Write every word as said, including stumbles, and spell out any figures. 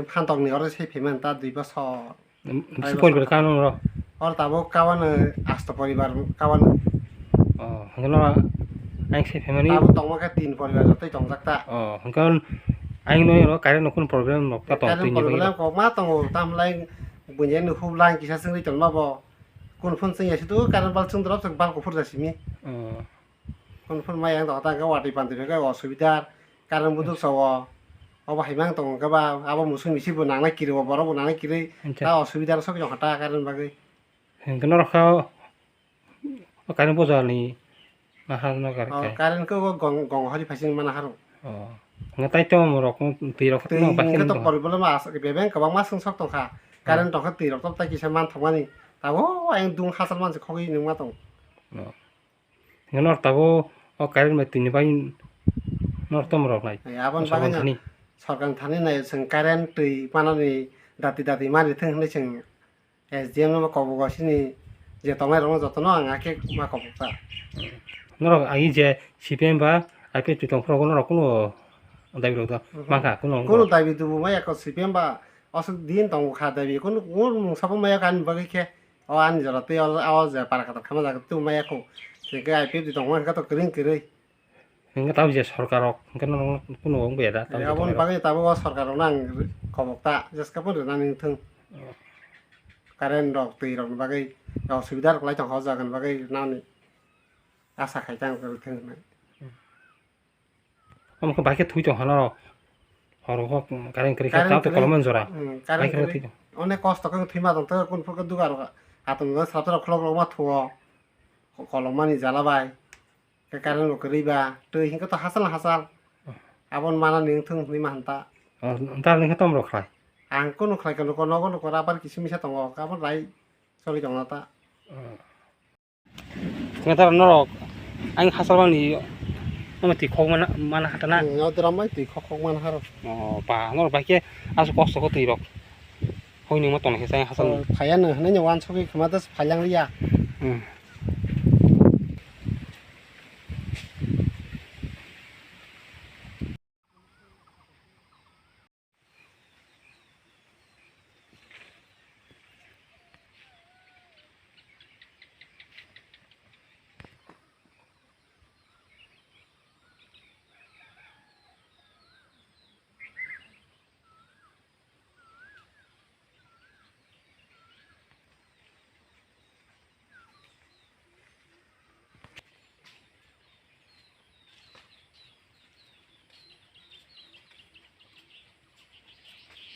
Phantok ni oro se payment ta dui bosor. Em, Dai bisi bosor. Poribar kano ro? Oro tabuk kabano asto poribar kabano. Oh, hingke no ang se payment ni. Tabuk tongma khe tin poribar jotoi tongjak ta. Oh, hingke ang no ro current no kun problem no ta tong Current tini problem bagwi. Kok ma tongo, tamlai bunya no hub lang kisa sengri tonma bo. Kun phone sengya situ current bal chung drop bal kuphur jasimi. Oh. Kun phone mai ang tong ta watwi pantwi khe osubidar. Current buduk sawo. Obo hai mang tongo khe ba, abo musuk misi bo nangnai kiri, o borok bo nangnai kiri. Acha. Ta osubidar sok jong ta current bagwi. Hingke norok kha o current bojalni ma ha no kar Oh, khe. Current khe o gong, gong hori phaising mana haro. Oh. Hingke tai to morok twi rok Twi no hingke bakheno to dong. Problem as bebeng kwbangma sung sok tongkha. Oh. Current tongkha twi rok to tai kisa man thokmani. Tabo ayang dung hasal mansi khogwi nungma tong. Oh. Hingke nor tabo o current bai tini bai nor tom rok nai. Ai, aboni Sorkar bagwi no thani. Sorkar thani nai chwng current twi manani dati dati mani thwng hinwi chwng S D M no kobok sini je tongnai rok no joto no ang akhe ma kobok ta. Norok agi je C P M ba I P F T tong phuru norok kuno dabi rok da Mhm. Mangkha kuno. Kuno dabi dubu maya ko C P M ba aswk din tongo kha dabi kuno mungsa bo maya kani bagwi khe. O ani jora tei o, o je para katar khama jaga tei maya kho. Hingke I P F T tongma hingke to kwrwng kwrwi. Hingke tamo je sorkar rok hingke no kuno wng ya da tamo je Aboni tongma rok. Bagwi tabuk o sorkar rok no ang kobok ta jeska phano rwnani wngthung. Oh. Current rok twi rok ni bagwi osubida rok lai tongkha o jaga ni bagwi nani asa khai tang kwrwng thung hinwi. Omo khe bai khe thwi tong hano. Horo hok current kwrwi khe Current tamo kwrwi. Kolomani jora. Hmm, current Bai khe kwrwi. Thwi tong. Onek kosto khe thwima tong thok kun phur khe dugar rok. Atung no satra khulok rok ma thuo. Kolomani jala bai. Khe current rok kwrwi ba. Twi hinkhe to hasal hasal. Abon mana ning thung ni ma hanta. Oh, dal ni khe tom rok khlai. Ang kunu khlai khe nuko nogo nuko rabar kisu misa tongo. Abon rai choli tong ta. Oh. Khe tara norok ang hasal mani omo twi khok mana, mana hata na? Hmm, o dram bai twi khok khok mana haro. Oh, ba, norok bai khe aswk kosto khe twi rok. Hoi nungma tong khe sai hasal ni. Oh, phaiya no, hinui no wansugwi khama das phailang liya. Hmm.